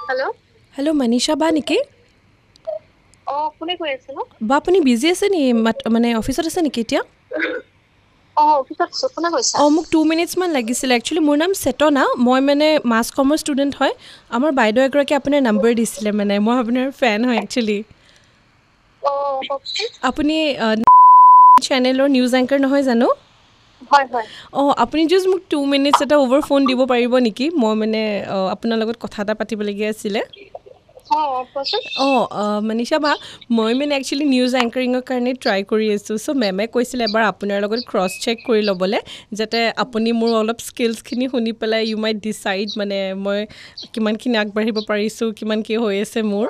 Hello'. Hello', Manisha বা নেকি? অঁ, কোনে কৈ আছে নো? বা, আপুনি বিজি আছে নেকি? মানে অফিচত আছে নেকি এতিয়া? অঁ, অফিচত আছোঁ। কোনে কৈছা? অঁ, মোক 2 মিনিটছমান লাগিছিলে একচুৱেলি। মোৰ নাম চেতনা, মই মানে মাছ কমৰ ষ্টুডেণ্ট হয়। আমাৰ বাইদেউ এগৰাকীয়ে আপোনাৰ নাম্বাৰ দিছিলে, মানে মই আপোনাৰ ফেন হয় একচুৱেলি। অঁ, কওকচোন। আপুনি চেনেলৰ নিউজ এংকাৰ নহয় জানো? হয়। অঁ, আপুনি জাষ্ট মোক 2 মিনিটছ এটা অ'ভাৰ ফোন দিব পাৰিব নেকি? মই মানে আপোনাৰ লগত কথা এটা পাতিবলগীয়া আছিলে। অঁ, কোৱাচোন। অঁ, মনীষা বা, মই মানে একচুৱেলি নিউজ এংকাৰিঙৰ কাৰণে ট্ৰাই কৰি আছোঁ। চ' মেমে কৈছিলে এবাৰ আপোনাৰ লগত ক্ৰছ চেক কৰি ল'বলৈ, যাতে আপুনি মোৰ অলপ স্কিলছখিনি শুনি পেলাই ইউ মাইট ডিচাইড মানে মই কিমানখিনি আগবাঢ়িব পাৰিছোঁ, কিমান কি হৈ আছে মোৰ।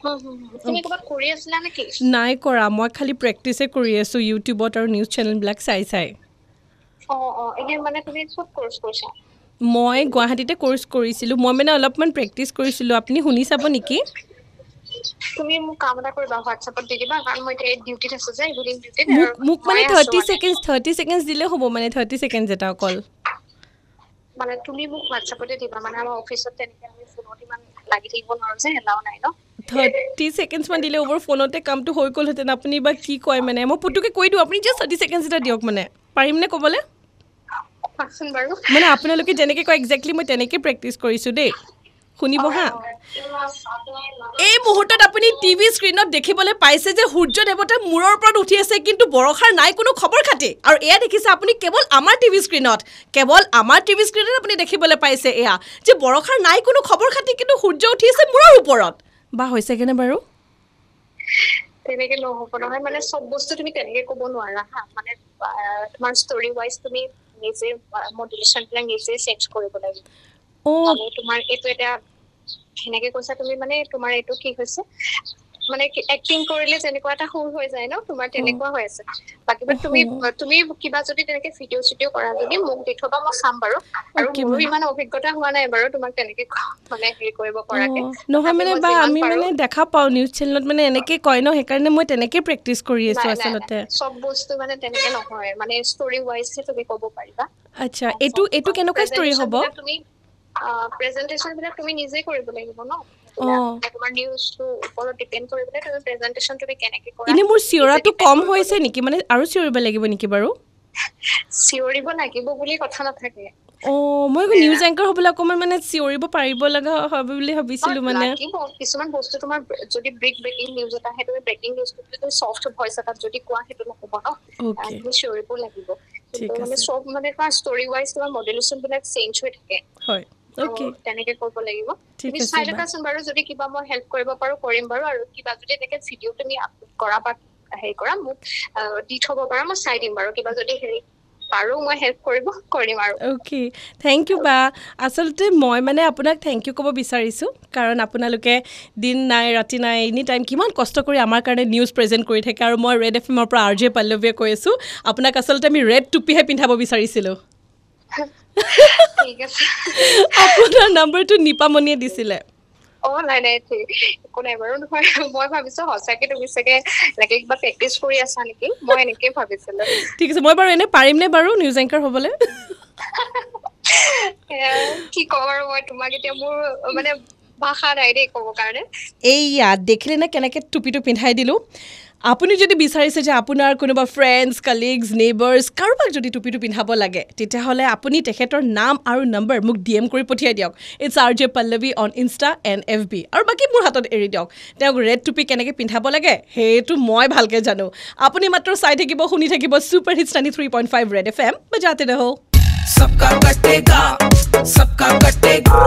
হুম, হুম, হুম। তুমি ক'ৰবাত কৰি আছিলা নেকি? নাই কৰা, মই খালি প্ৰেক্টিছে কৰি আছোঁ ইউটিউবত আৰু নিউজ চেনেলবিলাক চাই চাই। অঁ, এনেই মানে তুমি ক'ত কৰ্চ কৰিছা? মই গুৱাহাটীতে কৰ্চ কৰিছিলোঁ। মই মানে অলপমান প্ৰেক্টিচ কৰিছিলোঁ, আপুনি শুনি চাব নেকি? তুমি মোক কাম এটা কৰিবা, হোৱাটছএপত দি দিবা, কাৰণ মই এতিয়া ডিউটিত আছোঁ যে, ইভিনিং ডিউটিত। মোক মানে 30 ছেকেণ্ডছ, 30 ছেকেণ্ডছ দিলেও হ'ব, মানে 30 ছেকেণ্ডছ এটা অকল। মানে তুমি মোক হোৱাটছএপতে দিবা, মানে আমাৰ অফিচত তেনেকে আমি ফোনত ইমান লাগি থাকিব নোৱাৰো যে, এলাও নাই ন। 30 ছেকেণ্ডছমান দিলে অ'ভাৰ ফোনতে কামটো হৈ গ'লহেঁতেন। আপুনি বা কি কয়, মানে মই পুতুককৈ কৈ দিওঁ, আপুনি জাষ্ট 30 ছেকেণ্ডছ এটা দিয়ক। মানে পাৰিমনে ক'বলৈ? কোৱাচোন বাৰু। মানে আপোনালোকে যেনেকৈ কয় একজেক্টলি মই তেনেকৈ প্ৰেক্টিচ কৰিছোঁ দেই, শুনিব হা। এই মুহূৰ্তত আপুনি টিভি স্ক্ৰীণত দেখিবলৈ পাইছে যে সূৰ্য দেৱতা মূৰৰ ওপৰত উঠি আছে, কিন্তু বৰষাৰ নাই কোনো খবৰ খাতি। আৰু এয়া দেখিছে আপুনি কেৱল আমাৰ টিভি স্ক্ৰীণত, কেৱল আমাৰ টিভি স্ক্ৰীণত আপুনি দেখিবলৈ পাইছে এয়া যে বৰষাৰ নাই কোনো খবৰ খাতি, কিন্তু সূৰ্য উঠি আছে মূৰৰ ওপৰত। বা, হৈছেগেনে বাৰু? তেনেকে নহ'ব নহয়, মানে চব বস্তু তুমি তেনেকে ক'ব নোৱাৰা হা। মানে তোমাৰ ষ্টৰি ৱাইজ তুমি নিজে মডুলেশ্যন বিলাক নিজে চেঞ্জ কৰিব লাগিব। মানে তোমাৰ এইটো এতিয়া সেনেকে কৈছা তুমি, মানে তোমাৰ এইটো কি হৈছে, মানে এক্টিং কৰিলে যেনেকুৱা এটা সুৰ হৈ যায় ন তোমাৰ, তেনেকুৱা হৈ আছে। বাকী তুমি কিবা যদি তেনেকে ভিডিঅ' চিডিঅ' কৰা যদি মোক দি থবা, মই চাম বাৰু। আৰু মোৰো ইমান অভিজ্ঞতা হোৱা নাই বাৰু তোমাক তেনেকে মানে হেৰি কৰিব পৰাকে। নহয়, মানে বা, আমি মানে দেখা পাওঁ নিউজ চেনেলত মানে এনেকে কয় ন, সেইকাৰণে মই তেনেকে প্ৰেক্টিচ কৰি আছো আচলতে। চব বস্তু মানে তেনেকে নহয়, মানে ষ্টৰি ৱাইজহে তুমি ক'ব পাৰিবা। আচ্ছা, এইটো কেনেকুৱা ষ্টৰি হ'ব? তুমি প্ৰেজেন্টেচন বিলাক তুমি নিজে কৰিব লাগিব ন। তোমাৰ নিউজটো ওপৰত ডিপেণ্ড কৰি পেলাই তুমি প্ৰেজেন্টেচন তুমি কেনেকে কৰা। এনেই মোৰ চিঞৰাটো কম হৈছে নেকি? মানে আৰু চিঞৰিব লাগিব নেকি বাৰু? চিঞৰিব লাগিব বুলি কথা নাথাকে। অঁ, মই নিউজ এংকাৰ হ'বলৈ অকণমান মানে চিঞৰিব পাৰিব লগা হয় বুলি ভাবিছিলো মানে। লাগিব, কিছুমান বস্তু তোমাৰ যদি ব্ৰেকিং নিউজ এটা আহে, তুমি ব্ৰেকিং নিউজটো যদি চফ্ট ভইচ এটাত যদি কোৱা, সেইটো নহ'ব ন, তুমি চিঞৰিব লাগিব। কিন্তু মানে চব মানে তোমাৰ ষ্টৰি ৱাইজ তোমাৰ মডুলেশ্যন বিলাক চেঞ্জ হৈ থাকে। হয়, অ'কে। তেনেকে কৰিব লাগিব। তুমি চাই থাকাচোন বাৰু, যদি কিবা মই হেল্প কৰিব পাৰো কৰিম বাৰু। আৰু কিবা যদি এনেকে ভিডিঅ' তুমি আপলোড কৰা বা হেৰি কৰা, মোক দি থব পাৰা, মই চাই দিম বাৰু। কিবা যদি হেৰি পাৰো মই হেল্প কৰিব, কৰিম আৰু। অ'কে, thank U বা। আচলতে মই মানে আপোনাক thank U ক'ব বিচাৰিছোঁ, কাৰণ আপোনালোকে দিন নাই ৰাতি নাই এনি টাইম কিমান কষ্ট কৰি আমাৰ কাৰণে নিউজ প্ৰেজেণ্ট কৰি থাকে। আৰু মই ৰেড এফ এমৰ পৰা আৰ জে পল্লৱীয়ে কৈ আছোঁ, আপোনাক আচলতে আমি ৰেড টুপিহে পিন্ধাব বিচাৰিছিলোঁ। ঠিক আছে। আপোনাৰ নাম্বাৰটো নিপামণিয়ে দিছিলে। অ, নাই নাই, ঠিক, একো নাই বাৰু। নহয়, মই ভাবিছো সঁচাকে তুমি চাগে এনেকে কিবা প্ৰেক্টিচ কৰি আছা নেকি, মই এনেকেই ভাবিছিলো। ঠিক আছে, মই বাৰু এনে পাৰিমনে বাৰু নিউজ এংকাৰ হ'বলৈ? কি ক'ম আৰু মই তোমাক এতিয়া, মোৰ মানে ভাষা নাই দেই ক'ব কাৰণে। এইয়া দেখিলে নে কেনেকৈ টুপিটো পিন্ধাই দিলোঁ? আপুনি যদি বিচাৰিছে যে আপোনাৰ কোনোবা ফ্ৰেণ্ডছ, কলিগছ, নেইবাৰ্ছ কাৰোবাক যদি টুপিটো পিন্ধাব লাগে, তেতিয়াহ'লে আপুনি তেখেতৰ নাম আৰু নম্বৰ মোক ডিএম কৰি পঠিয়াই দিয়ক। It's RJ Pallavi on Insta and FB। আৰু বাকী মোৰ হাতত এৰি দিয়ক, তেওঁক ৰেড টুপি কেনেকৈ পিন্ধাব লাগে সেইটো মই ভালকৈ জানো। আপুনি মাত্ৰ চাই থাকিব, শুনি থাকিব Super Hits 93.5 Red FM, बजाते रहो। सबका कटेगा, सबका कटेगा।